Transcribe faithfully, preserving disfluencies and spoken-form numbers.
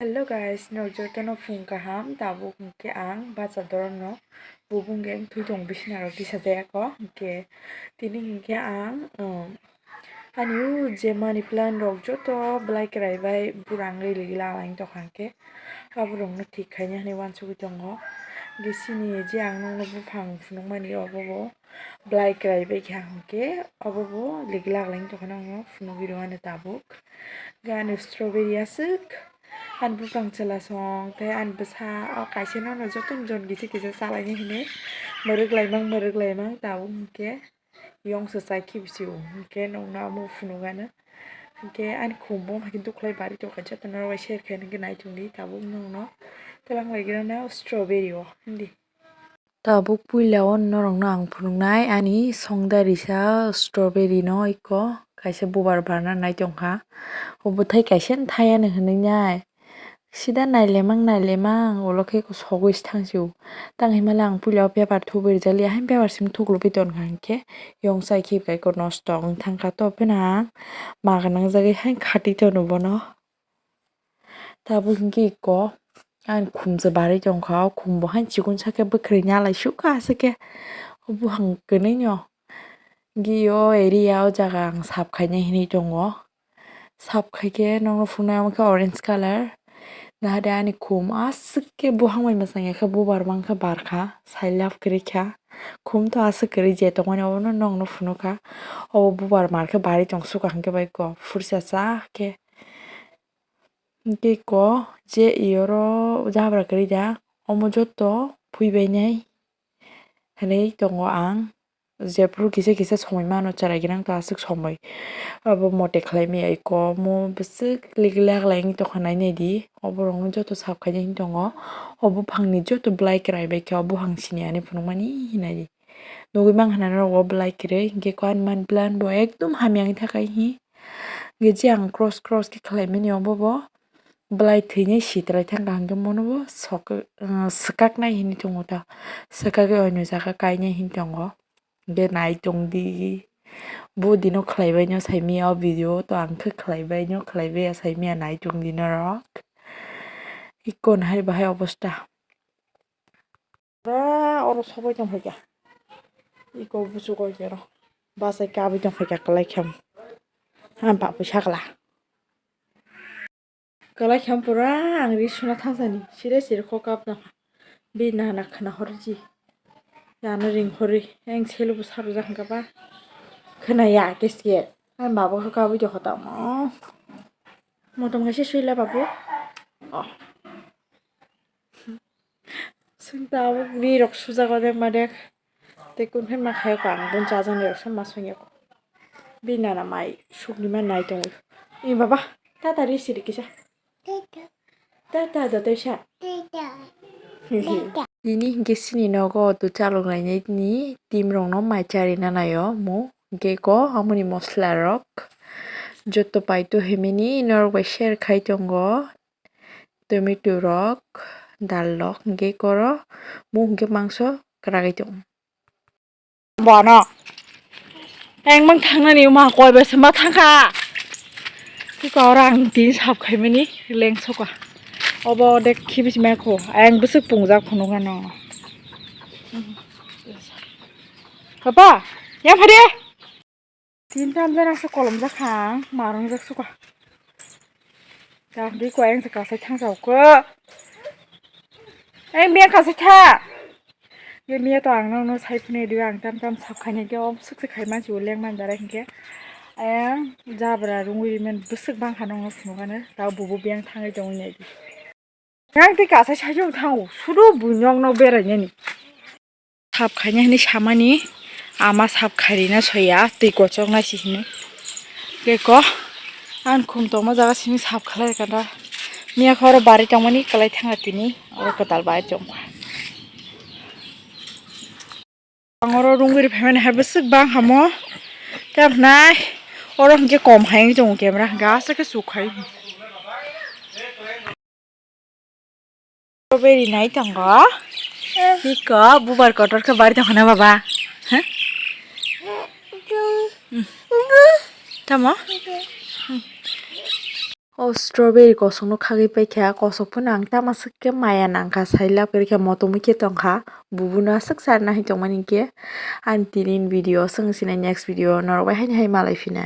Hello guys, norok jotono phung kaham. Tabuk hinkhe ang bacha dorano bubung geng thwi tong bisina rok tisa jaya ko. Hinkhe tini hinkhe ang, um, ani o je money plant rok joto belai kwrai bai burang ri ligi lalang tokha hinkhe aborokno thik khaina hinwi uansugwi tongo. Hinkhe sini je ang nokno buphang phunukmani obo bo belai kwrai bai kha hinkhe obo bo ligi lalang tokha nokno phunugwi rw ani tabuk. Hinkhe ani strawberry aswk. Ani buphang chwla song tei ani bwsa o kaisa no jotono jon kisa kisa chalaini hinwi mwrwk laimang mwrwk laimang tabuk hinkhe yongsa chai khibi si o hinkhe nokno omo phunukgano hinkhe ani khum bo hai khe dukhlai bari tongkha jotono rw bai share khaina hinkhe naichomdi tabuk nokno twlang laigrana strawberry o hindi. Tabuk puila o norokno ang phunuknai ani songdarisa strawberry no iko kaisa bubar barna nai tongkha. O bwthai kaisa thayani hinwi nai. Sida nailemang nailemang ulo khe sogwi se thang sio. Tang hinmale ang puila o paper thubui rijak liya haino paper simi thuklubui tonkha hinkhe yong chai khibai khe nosto wng thangkha to pheno ang ma gwnang jagwi haino khati tono bono. Tabuk hinkhe iko ani khum se barwi tongkha, o khum bo haino chikon sakhe bwkhwrwi nyalai sukha aswk khe o buphang kwnwi no. Hinkhe o area o jaga ang sap khaina hinwi tongo, sap khaikhe nokno phunuknai omo khe orange colour. Nahade ani khum aswk khe buphang bai mwchang ya khe bubar mankhe barkha sai love kwrwi kha. Khum to aswk kwrwi je tongmani obono nokno phunukha. Obo bubar markhe barwi tong sukha hinkhe bai kok phursa cha khe. Hinkhe iko je iyoro jabra kwrwi da, omo joto phuibainai hinwi tongo ang. Jephuru kisa kisa somoi mano, chwrai gwnang ta aswk somoi. Abo mote khlai maya iko, omo bwswk lik lak lai wngwi tongkha, nai nai di. Oborokno joto sap khaina hinwi tongo. O buphangni joto belai kwrai bai khe o buphang sini ani phunukmani hinwi nai di. Nugwi mankha na norok o belai kwrwi, hinkhe ko ani money plant bo ekdom hamya wngwi thangkha hi. Hinkhe je ang cross cross khe khlaimani obo bo belai thwinai sitrai thangkha hinkhe mono bo sok, ah, swkaknai hinwi tongo ta. Swkagwi oino jaga kainai hinwi tongo. Hinkhe nai tongdi. Bo dino khlaibaino saimaya o video to ang khe khlaibaino khlaibaiya saimaya nai tongdi norok. Ikon hai bahai obosta. Pura oro sogwi tong phaikha. Iko buchuk oi khe oro. Bachai kabui tong phaikha kwlai khe. Ang bapui sakla. Kwlai khe pura ang ri suna thangsani. Sire sire kok kap tong. Bini nana khna horji. Ano ring hori. Ang selu bo saru jak hwnkha ba. Khna ya kiske. Ang baba khe kabui tong kha tamo. Motom kaisa suila babu. Oh. Sing tabuk birok sujak odek madek. Tei kun phai ma khaiyok ang, bun chajaknai rok se ma songya kho. Bini nana mai sukni ma nai tongwi. Ee baba, tata ri siri kisa. Tata da tei sa. Tini hinkhe chini nogo auto chalok lainai ni team rokno mai charina naio mu. Hinkhe ko amoni mosla rok joto paito himini norok bai share khai tongo. Tomato rok, dal rok, hinkhe koro mung hinkhe mangso kwragwi tongo. Bono engmang thangnani ma koi bai se ma thangkha. Tei koro ang tini sap khaimani lengsoka. Obo de khibisima kho, ayang bwswk pungjak phunukgano. Papa, yang phade. Tin tam jana se kolom jak kha ang, marung jak suka. Ka di ko ayang se kasai thang sa ko. Ayang miya kasai tha. Ye miya to ang nang no sai phune di ang tam tam sap khaini ke om suk se khai man si uleng man dara hinkhe. Ayang jabra rungwi men bwswk bang kha nang no phunukane. Ta bubu biyang thangai tong nai di. Yang tei kasai sai jong thango. Sudu bunyong no berai nani. Sap khaina hinwi samani ama sap khairina soya twi kochok nai si hinwi. Keko ang khum tongma jaga simi sap khlai kanda. Miya khe oro bari tongmani kwlai thangna tini oro kwtal bai tongkha. Ang oro rungwi rwphaimani hai bwswk bang hamo. Tei aphnai oro hinkhe kom hai wngwi tongo camera hinkhe aswk khe chuk khai. Strawberry nai tongo. Iko bubar kotor khe bari tongkha na baba? Huh? Hmm. Tamo? Hmm. O strawberry kosok no khagwi paikha, kosok phano ang tamo swk khe maya nangkha, sai lab kwrwikha, motom wi khe tongkha, bubuno aswk charwna hai tongmani hinkhe. Ani tini ni video o, chwng sinai next video norok bai haini hai malai phinai.